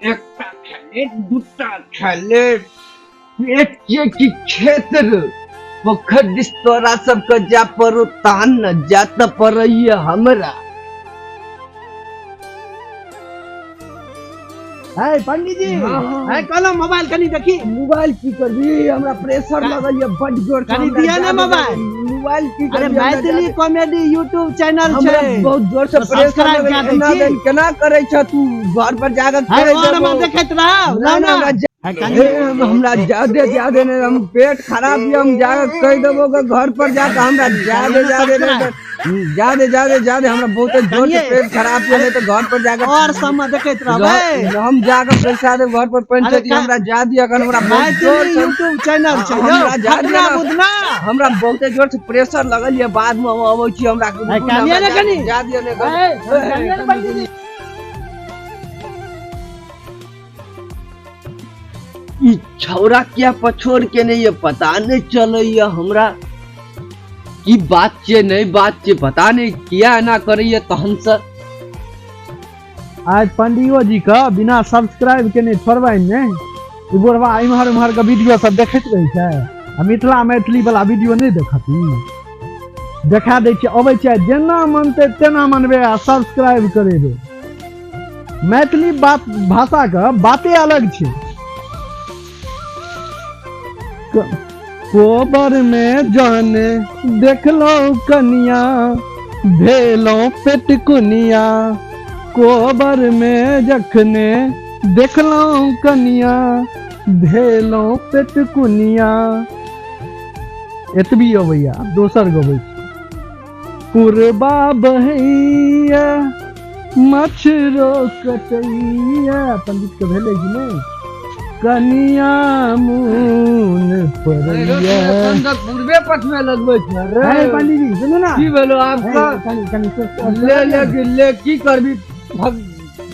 एकटा खेले दूटा खेले पेट के की खेत रे पोखर दिस तोरा सबके जा पड़ो तान न जा त पड़ैया हमरा। है पंडित जी, हाँ, हाँ। है कहलहुँ मोबाइल कनी देखी। मोबाइल की करबी, हमरा प्रेशर लगल ये बड जोर से। कनी हमरा दिया ना जादे मोबाइल। मोबाइल की अरे करबी, हमरा मैथिली जादे- कॉमेडी यूट्यूब चैनल हमरा छै, बहुत जोर से तो प्रेशर सब्सक्राइब लगल कए दै एना छी। देन केना करै छ तू, घर पर जाके है कहि और देबो। हम देखैत रहब। ना, ना, हमरा है कनी। हे, हमरा जादे जादे नहीं, हम पेट खराब ये, हम जाके कहि देबो के घर पर जाके हमरा जादे जादे नहीं त- जादे जादे जादे हमरा बहुत जोर से कनिये। पेट खराब ये, नहीं तो घर पर जाके और सब में देखैत रहबै। हम जाके पैसा दे घर पर अरे पंचायत हमरा जा दिया अखन हमरा बहुत जोर मैथिली से यूट्यूब चैनल छै यौ, हमरा जा फकना दिया ना। बुदना। हमरा बहुते जोर से प्रेशर लगल ये, बाद में हम अबै छी हमरा है, कनिये ने कनी। जा दिया ने है, कनिये ने पंडित जी। ई छौरा किया पछोड़ के नहीं ये पता नहीं चलैया हमरा, की बात छै नहीं बात छै पता नहीं किया एना करैया तहन से। आज पंडियो जी के बिना सब्सक्राइब के नहीं छोड़बै ने, ई बुढ़वा इम्हर उम्हर के वीडियो सब देखैत रहै छै आ मिथिला मैथिली वाला वीडियो नहीं देखत। ई देखा दै छै, अबै छै जेना मनतै तेना मनबै आ सब्सक्राइब करेबै। मैथिली बात भाषा के बाते अलग छै। कोबर में जाने देखलहुँ कनिया, भेलहुँ पेटकुनिया। कोबर में जखने देखलहुँ कनिया, भेलहुँ पेटकुनिया। एतबी अबैया, दोसर गबै छी। पुरबा बहैया मछरो कटैया, पंडित के भेलै कि नहि? कनिया मुन पड़ैया। पूर्वे पथ में लगबै छै रे। हे पंडित जी सुनू ना, की भेलो आब हे, का? कनी कनी ले ले कि ले की करबी,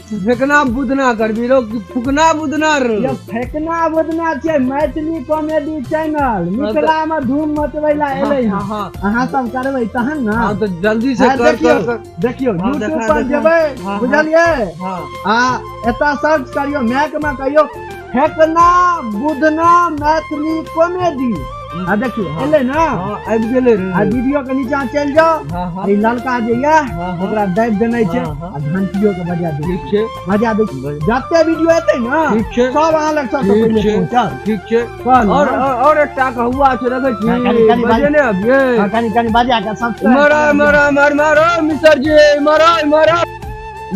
फेकना बुदना करबी रो कि फुकना बुदना रो? यौ फेकना बुदना छै मैथिली कॉमेडी चैनल, मिथिला में धूम मचबै ला एलै हँ। हाँ, हाँ, अहाँ सब करबै तहन ना। हाँ, तो जल्दी से हाँ, कर, देखियौ, कर, कर। देखियौ, हाँ, यूट्यूब देखा, पर देखा। जेबै, हाँ, बुझलियै? हाँ। आ एतऽ सर्च करियौ, मैक में कहियौ फेकना बुदना मैथिली कॉमेडी। आ देखियौ हाँ। एलै ना? हाँ, आबि गेलै रे। आ वीडियो के नीचा चलि जाउ, हाँ, हाँ। ई ललका जे या हाँ, हाँ। ओकरा दाबि देने छै हाँ, हाँ। आ घंटियो के बजा दै ठीक छै। बजा दै छै। जते वीडियो एतै ना ठीक छै। सब अहाँ लग सबसँ ठीक पहिले छै। पहुँचत। ठीक छै। कहलहुँ। और एकटा कहुआ छै, देखै छी? हाँ, कनी, कनी, बजे ने अबियै। हाँ, कनी कनी बजा के सब्सक्राइब मरा, करा दियौ। मरा, मर, मारो, मिसर जी, मरा, मरा,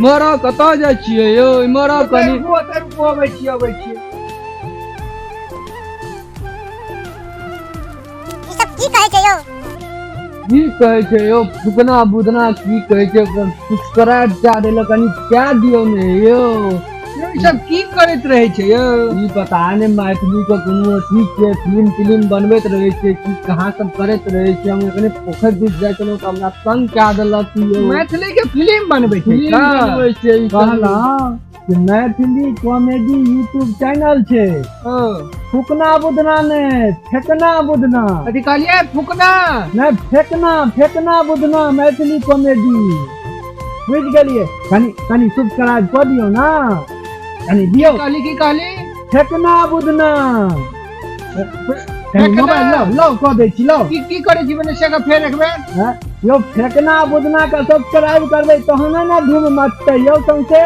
मरा, कतऽ जाइ छियै यौ? मरा कनी। रुकू, अबै छी, अबै छी। ई सब की कहै छै यौ? की कहै छै यौ? फुकना बुदना की कहै छै? सब्सक्राइब कए देलक, कनी कए दियौ ने यौ। ई सब की करैत रहै छै यौ? ई पता नहि मैथिली के कोनो अथी छै, फिल्म तिलिम बनबैत रहै छै की कहाँ सब करैत रहै छै। हम एखने पोखरि दिस जाइ छलहुँ तऽ हमरा तंग कए देलक यौ। मैथिली के फिल्म बनबै छै? फिल्म बनबै छै ई सब। कहलहुँ कि मैथिली कॉमेडी यूट्यूब चैनल छै। हँ। फुकना बुदना ने, फेकना बुदना। कथी कहलियै? फुकना? नहि, फेकना, फेकना बुदना मैथिली कॉमेडी। बुझि गेलियै? कनी कनी सब्सक्राइब कऽ दियौ ना, कनी दियौ। कहली की कहली? फेकना बुदना। कनी फेकना। मोबाइल लाउ, लाउ कऽ दै छी, लाउ। की की करै छी मने से फेर एक बेर? हँ, यौ फेकना बुदना के सब्सक्राइब करबै तहने ने धूम मचतै यौ सौंसे।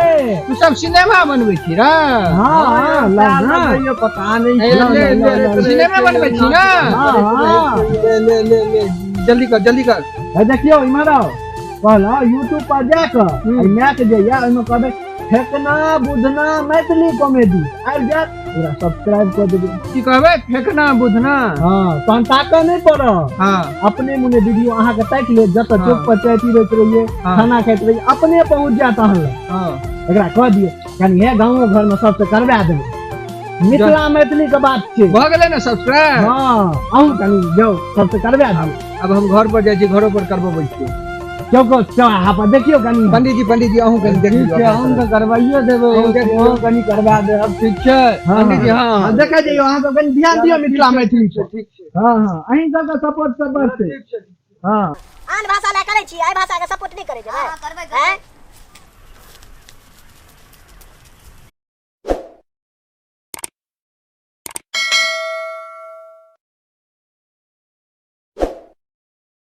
तू सब सिनेमा बनबै छी रे? हाँ, हाँ, लाउ ना। पता नहीं। ले, ले, ले, ले, सिनेमा बनबै छी ना? हाँ, हाँ। ले ले ले ले, जल्दी कर, जल्दी कर। हे देखियौ इम्हर आउ, कहलहुँ यूट्यूब पर जा कऽ हम्म। एहि मैक जे यऽ ओहिमे कहबै फेकना बुधना मैथिली कॉमेडी, आबि जायत, पूरा सब्सक्राइब कऽ देबै। की कहबै? फेकना बुधना? हाँ, तहन ताकऽ नहि पड़त। हाँ। अपने मुने वीडियो अहाँके ताकि लेत, जतऽ हाँ। चौक पर चाय पीबैत रहियै, हाँ। खाना खाइत रहियै, अपने पहुँच जायत अहाँ लग। हाँ। एकरा कऽ दियौ कनि, हे गाँवो घरमे सबसँ करवा देबै, मिथिला मैथिली के बात छै। भऽ गेलै ने सब्सक्राइब? हाँ, अहूँ कनि जाउ सबसँ करवा दियौ। अब हम घर पर जाइ छी, घरो पर करबबै छियै। चौको चौराहा पर देखियौ कनि। पंडित जी, पंडित जी, अहूँ कनि देख ठीक लियौ। छै, हम तऽ करवाइयो देबै, अहूँ देख लियौ। अहूँ कनि करवा देब, ठीक छै? हाँ, पंडित जी, हाँ, हाँ, देखै जइयौ, अहाँ सब कनि ध्यान दियौ मिथिला मैथिली पर। ठीक छै। हाँ, हाँ, अहीं सबके सपोर्ट सब बढ़तै। ठीक छै। हाँ। आन भाषा लए करै छी, एहि भाषा के सपोर्ट नहि करै जेबै? हाँ, करबै, हैं? करबै।